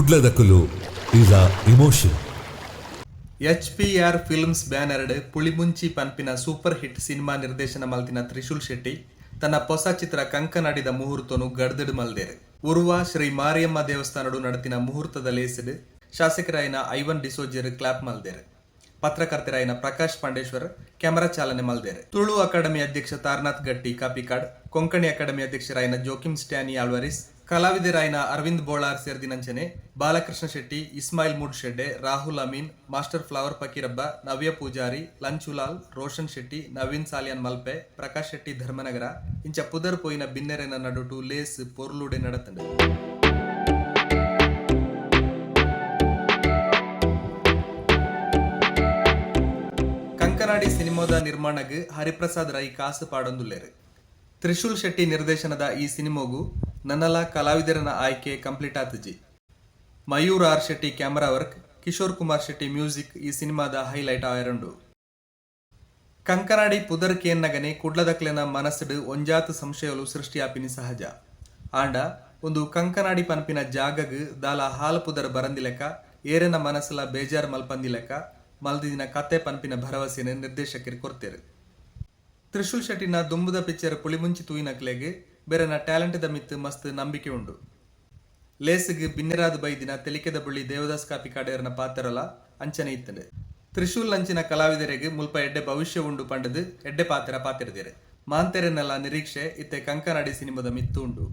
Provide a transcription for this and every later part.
ಕುಡ್ಲದಕುಲು is a emotion. HPR films ಬ್ಯಾನರ್ಡ್ Pulimunchi ಪನ್ಪಿನ super hit cinema ನಿರ್ದೇಶನ ಮಲ್ತಿನ ತ್ರಿಶೂಲ್ ಶೆಟ್ಟಿ ತನ್ನ ಪೊಸ ಚಿತ್ರ ಕಂಕನಾಡಿದ ಮುಹೂರ್ತೊನು ಗಡ್ದ್ಡ್ ಮಲ್ದೆರ್. ಉರ್ವ ಶ್ರೀ ಮಾರಿಯಮ್ಮ ದೇವಸ್ಥಾನಡ್ ನಡತಿನ ಮುಹೂರ್ತದ ಲೇಸ್ಡ್ ಶಾಸಕೆರಾಯಿನ ಐವನ್ ಡಿಸೋಜೆರ್ ಕ್ಲಾಪ್ ಮಲ್ದೆರ್. ಪತ್ರಕರ್ತೆರಾಯಿನ ಪ್ರಕಾಶ್ ಪಾಂಡೇಶ್ವರ್ ಕೆಮರಾ ಚಾಲನೆ ಮಲ್ದೆರ್. ತುಳು ಅಕಾಡೆಮಿ ಅಧ್ಯಕ್ಷ ತಾರನಾಥ್ ಗಟ್ಟಿ ಕಾಪಿಕಾಡ್, ಕೊಂಕಣಿ ಅಕಾಡೆಮಿ ಅಧ್ಯಕ್ಷೆರಾಯಿನ ಜೋಕಿಮ್ ಸ್ಟ್ಯಾನಿ ಆಳ್ವಾರಿಸ್, ಕಲಾವಿದೆರಾಯಿನ ಅರವಿಂದ್ ಬೋಳಾರ್ ಸೇರ್ದಿನಂಚನೆ ಬಾಲಕೃಷ್ಣ ಶೆಟ್ಟಿ, ಇಸ್ಮಾಯಿಲ್ ಮೂಡುಶೆಡ್ಡೆ, ರಾಹುಲ್ ಅಮೀನ್, ಮಾಸ್ಟರ್ ಫ್ಲವರ್ ಪಕೀರಬ್ಬ, ನವ್ಯ ಪೂಜಾರಿ, ಲಂಚುಲಾಲ್, ರೋಷನ್ ಶೆಟ್ಟಿ, ನವೀನ್ ಸಾಲಿಯಾನ್ ಮಲ್ಪೆ, ಪ್ರಕಾಶ್ ಶೆಟ್ಟಿ ಧರ್ಮನಗರ ಇಂಚ ಪುದರ್ ಪೋಯಿನ ಬಿನ್ನೆರೆನ ನಡುಟು ಲೇಸ್ ಪೊರ್ಲುಡೆ ನಡತ್ಂಡ್. ಕಂಕನಾಡಿ ಸಿನಿಮೊದ ನಿರ್ಮಾಣಗ್ ಹರಿಪ್ರಸಾದ್ ರೈ ಕಾಸ್ ಪಾಡೊಂದುಲ್ಲೆರ್. ತ್ರಿಶೂಲ್ ಶೆಟ್ಟಿ ನಿರ್ದೇಶನದ ಈ ಸಿನಿಮೊಗು ನನಲ ಕಲಾವಿದೆರೆನ ಆಯ್ಕೆ complete ಆತಿಜಿ. Mayur R Shetty camera work, Kishore Kumar Shetty music ಈ ಸಿನಿಮಾದ ಹೈಲೈಟ್ ಆಯೆರುಂಡು. ಕಂಕನಾಡಿ ಪುದರ್ ಕೇನ್ನಗನೆ ಕುಡ್ಲದಕ್ಲೆನ ಮನಸ್ಡ್ ಒಂಜಾತ್ ಸಂಶಯೊಲು ಸೃಷ್ಟಿಯಾಪಿನಿ ಸಹಜ. ಆಂಡ ಉಂದು ಕಂಕನಾಡಿ ಪನ್ಪಿನ ಜಾಗಗ್ ದಾಲ ಹಾಲ್ ಪುದರ್ ಬರಂದಿಲೆಕ, ಏರೆನ ಮನಸ್ಲ ಬೇಜಾರ್ ಮಲ್ಪಂದಿಲೆಕ ಮಲ್ದಿನ ಕತೆ ಪನ್ಪಿನ ಭರವಸೆನ್ ನಿರ್ದೇಶಕೆರ್ ಕೊರ್ತೆರ್. ತ್ರಿಶೂಲ್ ಶೆಟ್ಟಿನ ದುಂಬುದ ಪಿಚ್ಚರ್ ಪುಳಿಮುಂಚಿ ತೂಯಿನಕ್ಲೆಗ್ ಮೆರೆನ ಟ್ಯಾಲೆಂಟ್ ದ ಮಿತ್ತ್ ಮಸ್ತ್ ನಂಬಿಕೆ ಉಂಡು. ಲೇಸ್ ಗ್ ಬಿನ್ನೆರಾದ್ ಬೈದಿನ ತೆಲಿಕೆದ ಬೊಳ್ಳಿ ದೇವದಾಸ್ ಕಾಪಿಕಾಡೆರ್ನ ಪಾತೆರಲ ಅಂಚನೆ ಇತ್ತ್ಂಡ್. ತ್ರಿಶೂಲ್ ನಂಚಿನ ಕಲಾವಿದೆರೆಗ್ ಮುಲ್ಪ ಎಡ್ಡೆ ಭವಿಷ್ಯ ಉಂಡು ಪಂಡ್ದ್ ಎಡ್ಡೆ ಪಾತೆರ ಪಾತೆರ್ದೆರ್. ಮಾಂತೆರೆನಲ ನಿರೀಕ್ಷೆ ಇತ್ತೆ ಕಂಕನಾಡಿ ಸಿನಿಮಾದ ಮಿತ್ತ್ ಉಂಡು.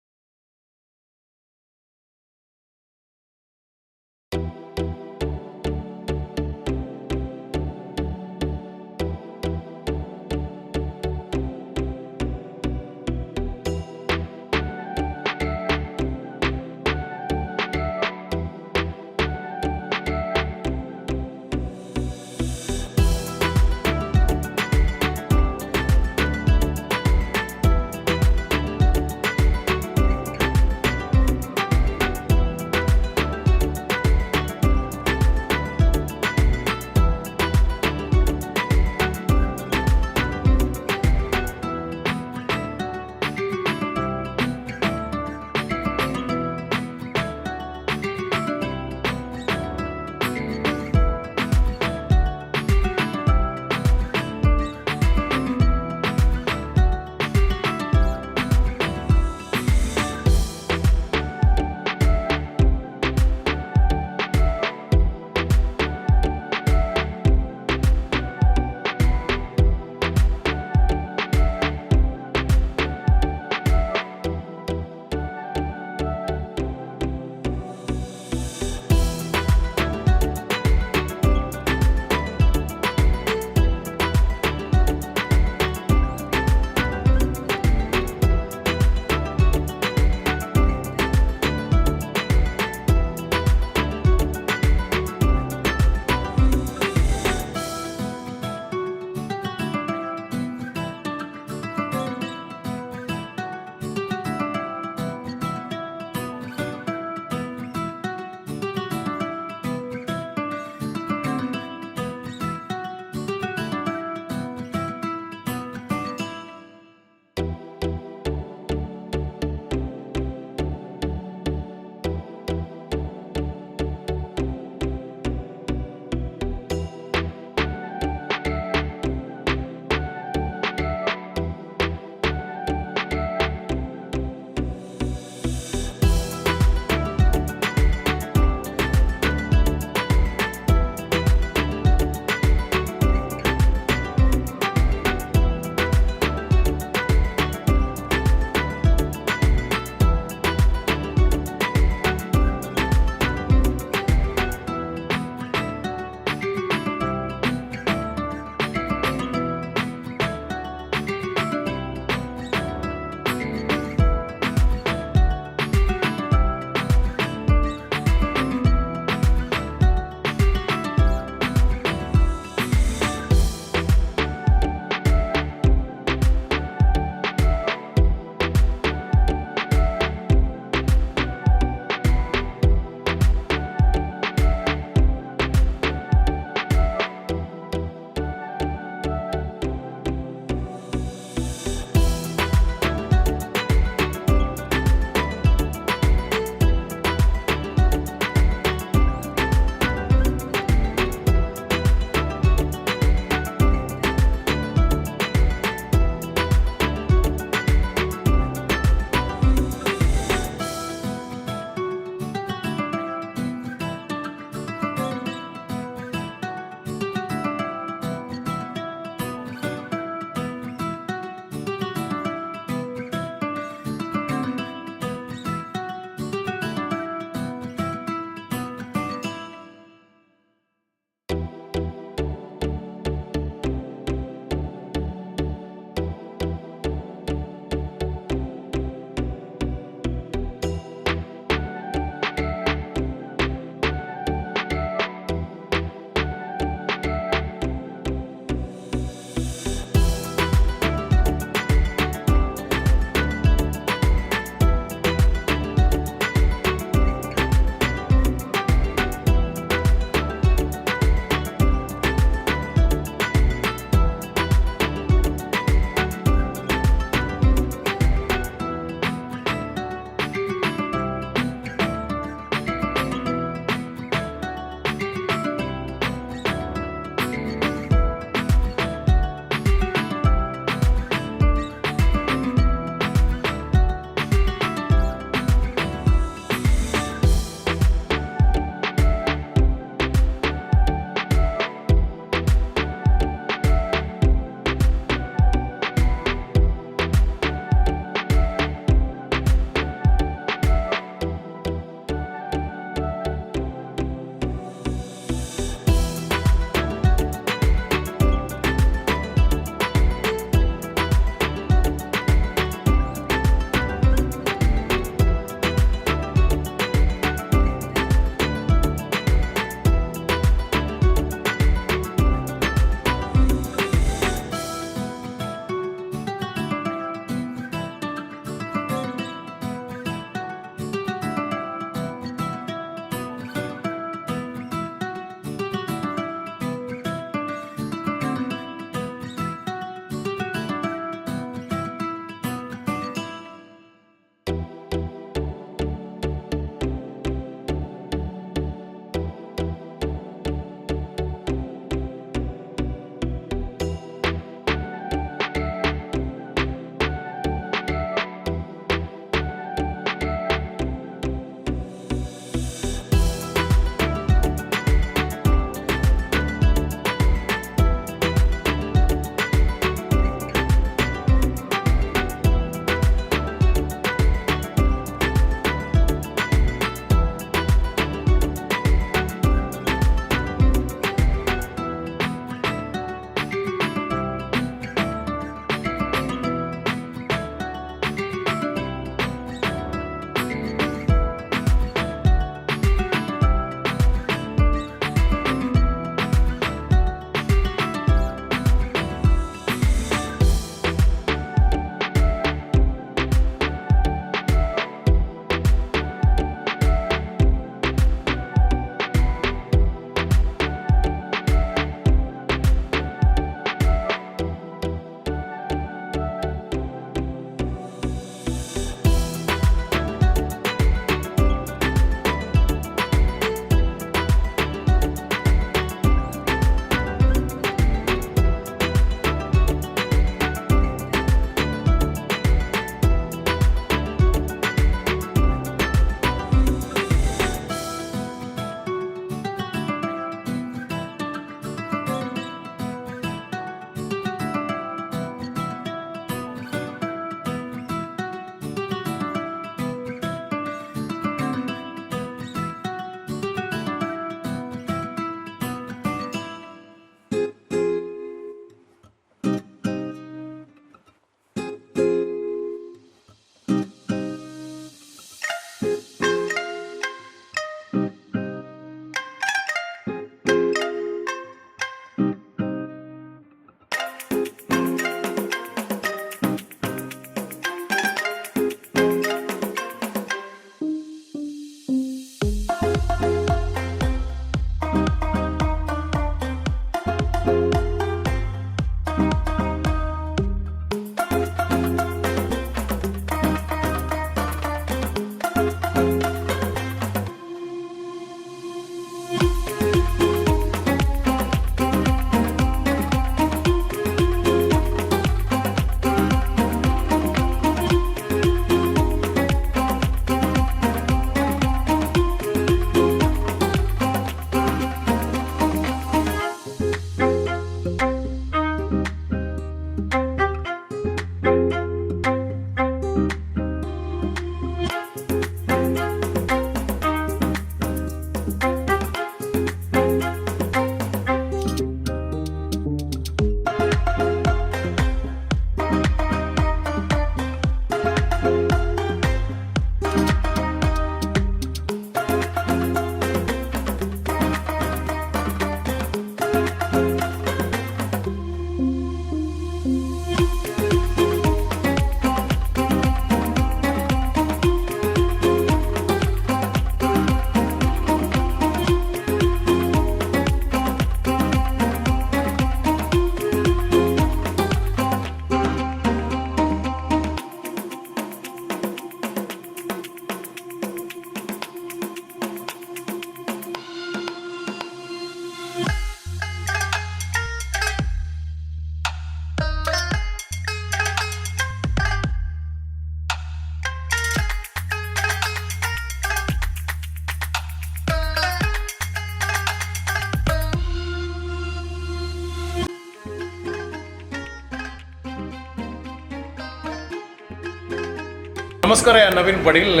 ನಮಸ್ಕಾರ. ನವೀನ್ ಪಡೀಲ್,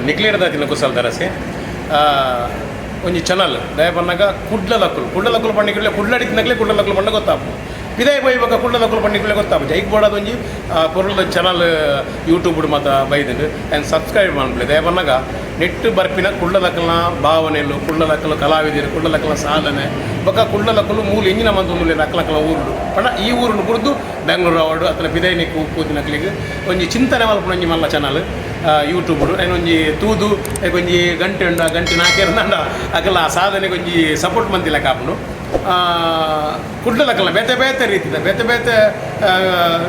ನಿಕ್ಲೇರ್ದಾತಿನ ಕುಸಲ್ ದರಸೆ. ಒಂಜಿ ಚಾನಲ್ ದಯ ಪನ್ನಗ ಕುಡ್ಲದಕುಲು, ಕುಡ್ಲದಕುಲು ಪಂಡಿಕುಲೆ, ಕುಡ್ಲಡಿತ್ತಿನಕ್ಲೆ ಕುಡ್ಲದಕುಲು ಪಂಡ ಗೊತ್ತಾಪು. ಪಿದಾಯಿ ಪೋಯಿ ಬೊಕ್ಕ ಕುಡ್ಲದಕುಲು ಪಂಡಿಕುಲೆ ಗೊತ್ತಾಪು. ಜೈಕ್ ಬೋಡಾದ ಒಂಜಿ ಪೊರ್ಲುದ ಚಾನಲ್ ಯೂಟ್ಯೂಬ್ ಮಾತ ಬೈದುಂಡು. And subscribe ಮನ್ಪುಲೆ. ದಯ ಪನ್ನಗ ನೆಟ್ ಬರ್ಪಿನ ಕುಡ್ಲದಕಲ್ನ ಭಾವನೆಲು, ಕುಡ್ಲದಕಲು ಕಲಾವಿದರು, ಕುಡ್ಲದಕಲ್ನ ಸಾಧನೆ, ಬೊಕ್ಕ ಕುಡ್ಲದಕುಲು ಮೂಲು ಎಂಜಿನ ಮಂತೊಂದುಲ್ಲೆರ್ ಅಕ್ಲಕ್ಲ ಊರುಡು ಪಂಡ ಈ ಊರುನು ಬುಡ್ದು ಬೆಂಗ್ಳೂರು ಆವಡ್ ಅತ್ತಂಡ ಪಿದಯಿನಿಕ್ ಪೋತಿನಕ್ಲೆಗ್ ಒಂಜಿ ಚಿಂತನೆ ಮಲ್ಪುನ ಒಂಜಿ ಮಲ್ಲ ಚಾನಲ್ ಯೂಟ್ಯೂಬ್. ಐನ್ ಒಂಜಿ ತೂದು ಒಂಜಿ ಗಂಟೆ ಉಂಡು, ಆ ಗಂಟೆ ನಾಲ್ಕೇರ್ನಾಂಡ ಅಕಲ್ನ ಆ ಸಾಧನೆಗೆ ಒಂಜಿ ಸಪೋರ್ಟ್ ಮಂತಿಲೆಕ್ಕ ಆಪುಂಡು. ಕುಡ್ಲದಕಲ್ನ ಬೇತೆ ಬೇತೆ ರೀತಿದ ಬೇತೆ ಬೇತೆ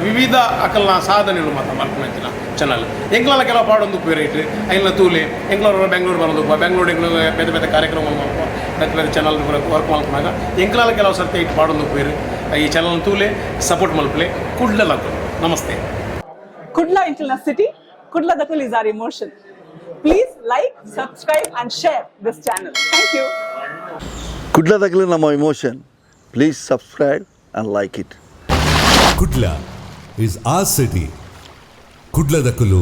ವಿವಿಧ ಅಕಲ್ನ ಸಾಧನೆಲು ಮಾತ ಮಲ್ಪುನಂಚಿನ ಚಾನಲ್. ಎಂಕ್ಲಲ ಕೆಲವು ಪಾಡೊಂದು ಉಪ್ಪುವೆರ್ ಐಟ್. ಐನ್ಲ ತೂಲೆ. ಎಂಕ್ಲ ಬೆಂಗ್ಳೂರು ಬರೋದು, ಬೆಂಗ್ಳೂರು ಎಂಕ್ಲು ಬೇತೆ ಬೇತೆ ಕಾರ್ಯಕ್ರಮ ಮಲ್ಪುವ, ಬೇತೆ ಬೇತೆ ಚಾನಲ್ ವರ್ಕ್ ಮಲ್ಪುನಾಗ ಎಂಕ್ಲಲ ಕೆಲವು ಸರ್ತಿ ಐಟ್ ಪಾಡೊಂದು ಉಪ್ಪುವೆರ್. ಈ ಚಾನಲ್ ತೂಲೆ, ಸಪೋರ್ಟ್ ಮಲ್ಪಲೆ. ಕುಡ್ಲದಕುಲು, ನಮಸ್ತೆ. Kudla Internal City, Kudla Dakul is our emotion. Please like, subscribe and share this channel. Thank you. ಕುಡ್ಲದಕ್ಲು ನಮ್ಮ emotion. Please subscribe and like it. Kudla is our city. ಕುಡ್ಲದಕುಲು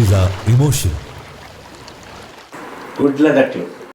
is our emotion. ಕುಡ್ಲದಕ್ಲು.